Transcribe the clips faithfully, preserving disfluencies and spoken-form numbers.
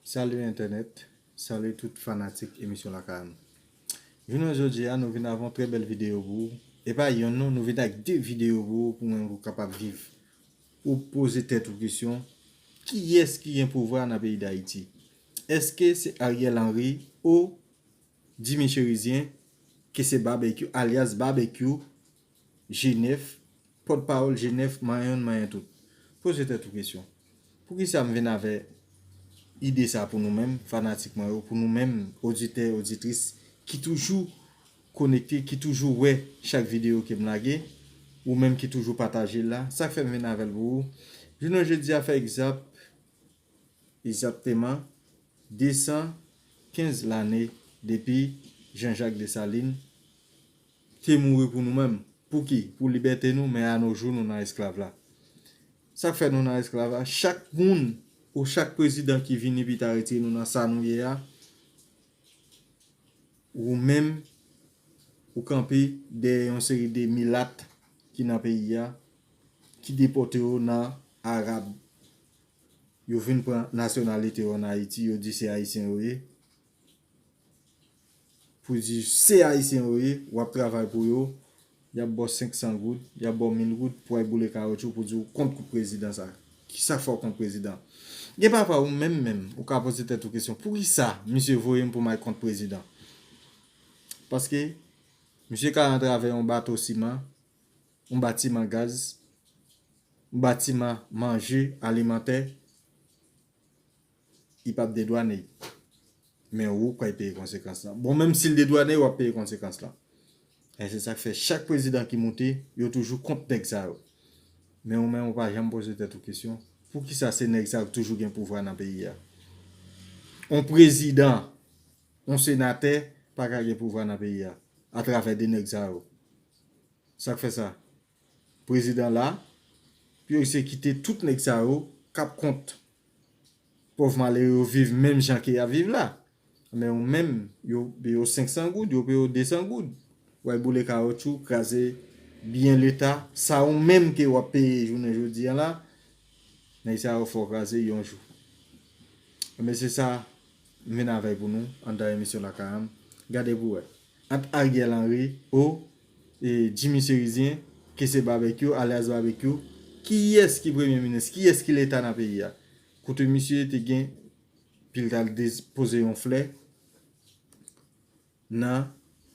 Salut Internet, salut tout fanatik emisyon Lakay M. Jounen jodi a, nou vin avè yon trè bèl videyo pou ou. E pa yonn non, nou vin ak de videyo pou ou, pou mwen pou w kapab viv. Ou poze tèt ou kesyon, kiyès ki gen pouvwa nan peyi Dayiti? Èske se Ariel Henry ou Jimmy Chérisier, ke se Babekyou, alyas Babekyou, G nèf, pòtpawòl G nèf, manyen yonn, manyen tout? Poze tèt ou kesyon. Poukisa m vin avè ide sa pou nou menm, fanatik mwen yo, pou nou menm, oditè, oditris, ki toujou konekte, ki toujou wè chak videyo ke m lage, ou menm ki toujou pataje l la? Sa k fè m vin avè l pou ou? Jounen jodi a, fè egzap, egzakteman de san kenz lane depi Jean-Jacques Dessalines te mouri pou nou menm. Pou ki? Pou libète nou, men a no jou nou nan esklav la. Sa k fè nou nan esklav la? Chak moun ou chak prezidan ki vini pi ta retire nou nan sa nou ye a, ou menm, ou kanpe dèyè yon seri de milat ki nan peyi a, ki depòte yo nan Arab. Yo vin pran nasyonalite yo ann Ayiti, yo di se Ayisyen yo ye. Pou di se Ayisyen yo ye, w ap travay pou yo, y ap ba w senk san goud, y ap ba w mil goud pou w al boule kawotchou pou di w kont prezidan sa. Kisa k fè w kont prezidan? Gen pafwa ou menm menm, ou ka poze tèt ou kesyon, poukisa misye voye m pou m al kont prezidan? Paske misye ka antre avè yon bato siman, yon batiman gaz, yon batiman manje alimantè, li p ap dedwane. Men ou k pral peye konsekans lan. Bon, menm si l dedwane, w ap peye konsekans lan. E se sa k fè chak prezidan ki moute, yo toujou kont nèg sa yo. Men ou menm, ou pa janm poze tèt ou kesyon, poukisa se nèg sa yo k toujou gen pouvwa nan peyi a? Yon prezidan, yon senatè pa ka gen pouvwa nan peyi a atravè de nèg sa yo. Sa k fè sa? Prezidan la, pou yo se kite tout nèg sa yo k ap kont pòv malere yo viv menm jan ke y ap viv la. Men ou menm, yo peye w senk san goud, yo peye w de san goud. W al boule kawotchou, kraze byen Leta, sa ou menm ke w ap peye jounen jodi a la, nèg sa yo fè w kraze yon jou. Men se sa m vin avè pou nou anndan emisyon Lakay M. Gade pou wè. Ant Ariel Henry ou e Jimmy Chérisier, ke se Babekyou, alyas Babekyou, kiyès ki premye minis? Kiyès ki Leta nan peyi a? Kote misye te gen, pou l t al depoze yon flè nan,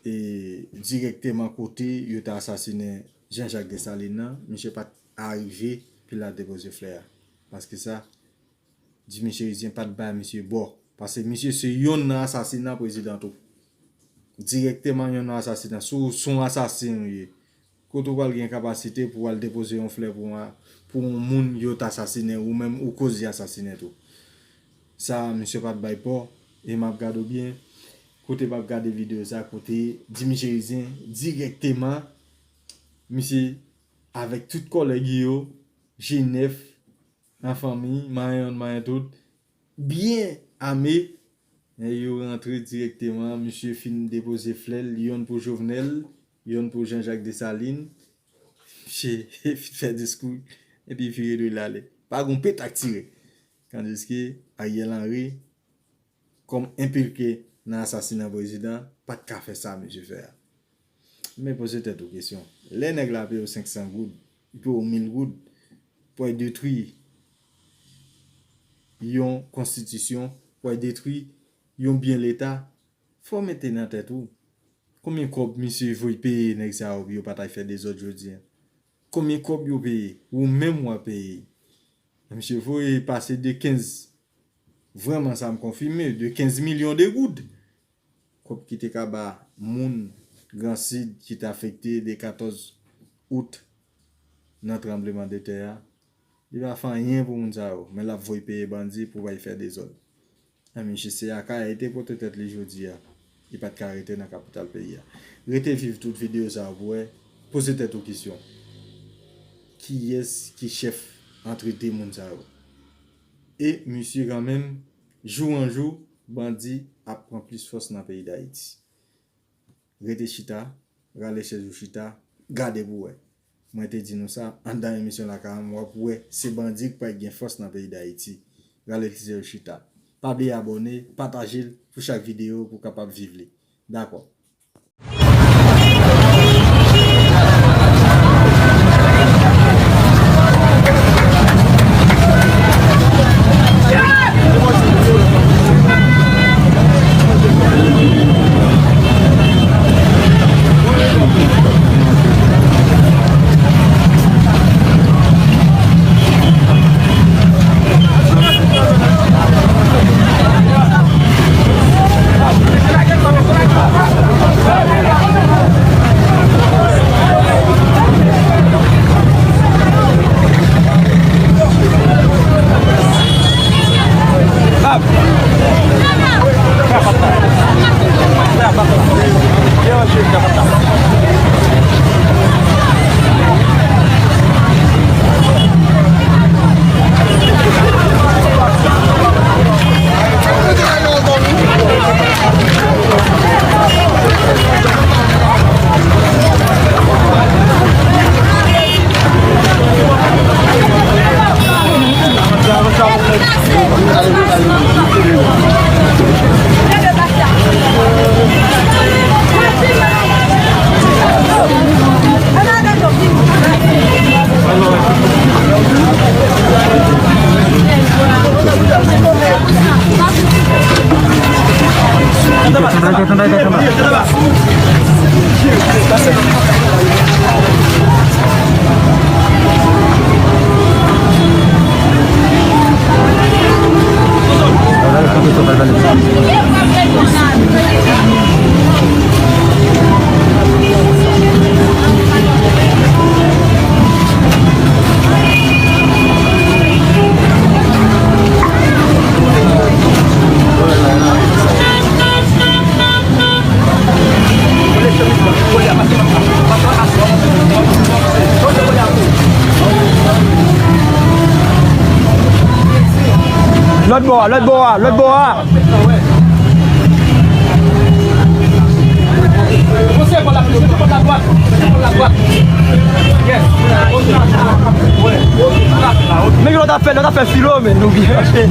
e, dirèkteman kote yo te asasinen Jean-Jacques Dessalines nan, misye pa t arive pou l al depoze flè a. Paske sa, Jimmy Chérisier pa t bay misye bò. Paske misye se yonn nan asasen prezidan tou. Dirèkteman yonn nan asasen. Si w se yon asasen ou ye, kote w pral gen kapasite pou w al depoze yon flè pou yon, pou yon moun yo t asasinen, ou menm ou koz li asasinen tou? Sa, misye pa t bay bò, e m ap gade w byen, kote m ap gade videyo sa, kote Jimmy Chérisier dirèkteman, misye avèk tout kòlèg yo, G nèf, an fanmi, manyen yonn, manyen tout, byen ame, e yo rantre dirèkteman, misye fin depoze flè l, yonn pou Jovenel, yonn pou Jean-Jacques Dessalines, misye fin fè diskou, epi vire do l ale. Pa gen yon petak tire. Tandiske Ariel Henry, kòm enplike nan asasina prezidan, pa t ka fè sa misye fè a. Men poze tèt ou kesyon. Lè nèg la peye w senk san goud, li peye w mil goud, pou al detwi yon konstitisyon, pou al detwi yon byen Leta, fò w mete nan tèt ou, konbyen kòb misye voye peye nèg sa yo pou yo pa t al fè dezòd jodi a? Konbyen kòb yo peye? Ou menm w ap peye. Misye voye pase de kenz, vrèman sa m konfime, de kenz milyon de goud. Kòb ki te ka ba moun Gran Sid ki te afekte de katòz out nan tranblemanntè a. Li pa fè anyen pou moun sa yo, men l ap voye peye bandi pou bay fè dezòd. Anmwey, se Akayè li te pote tèt li jodi a. Li pa t ka rete nan kapital peyi a. Rete viv tout videyo sa yo pou wè. Poze tèt ou kesyon. Kiyès ki chèf antre de moun sa yo? E misye kanmenm, jou an jou, bandi ap pran plis fòs nan peyi Dayiti. Rete chita, rale chèz ou chita, gade pou wè. Mwen te di nou sa, anndan emisyon Lakay M, w ap wè se bandi k pral gen fòs nan peyi Dayiti. Rale chèz ou chita. Pa bliye abòne, pataje l pou chak videyo pou w kapab viv li. Dakò. Lòt bò a, lòt bò a, lòt bò a. Nèg yo ta fè, yo ta fè filo, men nou byen mache.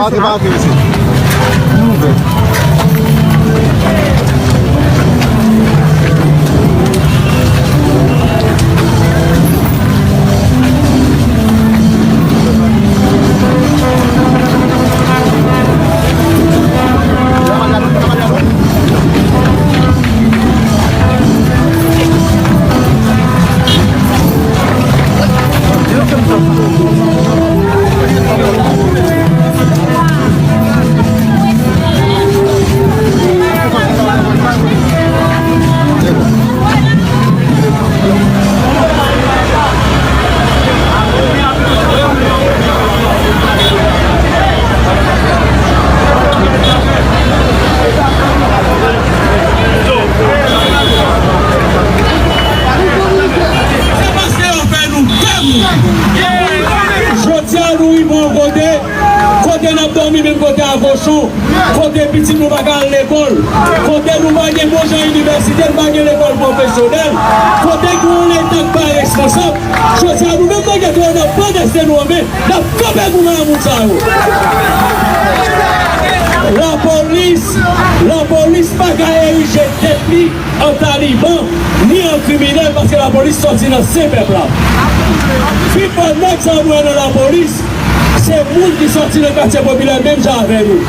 Antre, pa antre, mesye. Nou ouvè. Se paske yo fè nou pè mouri. Jodi a, nou rive yon kote, kote n ap dòmi menm kote a kochon, kote pitit nou pa ka al lekòl, kote nou pa gen bon jan inivèsite, nou pa gen lekòl pwofesyonèl, kote gen yon Leta k pa responsab. Jodi a, nou menm nan geto yo, n ap pran desten nou an men, n ap kanpe goumen a moun sa yo. Lapolis, lapolis pa ka erije tèt li an taliban, ni an kriminèl, paske lapolis sòti nan sen pèp la. Pifò nèg sa yo nou wè nan lapolis, se moun ki sòti nan katye popilè menm jan avè nou.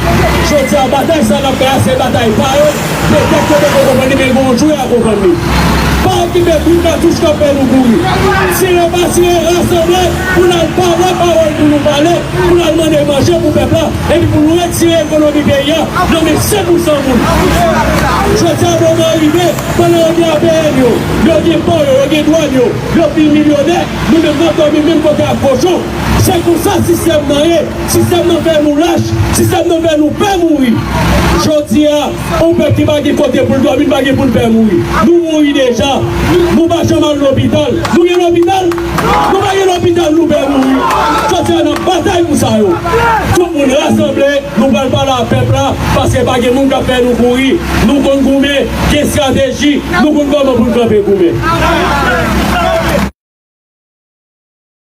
Jodi a, batay sa n ap fè a, se batay pa yo. Petèt ke yo poko konprann li, men gon jou y a konprann li. Pa okipe bri katouch k ap fè nou kouri. Tire pa tire, rasanble pou n al pale pawòl pou nou pale, pou n al mande manje pou pèp la, epi pou nou retire ekonomi peyi a nan men senk pou san moun. Jodi a, moman rive, pandan yo gen A P N yo, yo gen pò yo, yo gen dwàn yo, yo vin milyonè, nou menm n ap dòmi menm kote ak kochon. Se konsa sistèm nan ye. Sistèm nan fè nou lach, sistèm nan fè nou pè mouri. Jodi a, yon pèp ki pa gen kote pou l dòmi, li pa gen pou l pè mouri. Nou mouri deja. Nou pa janm al lopital. Nou gen lopital? Nou pa gen lopital, nou pè mouri. Jodi a, n ap batay pou sa yo. Tout moun rasanble, nou pral pale a pèp la, paske pa gen moun k ap fè nou kouri. Nou konn goumen, gen estrateji, nou konn kòman pou n kanpe goumen.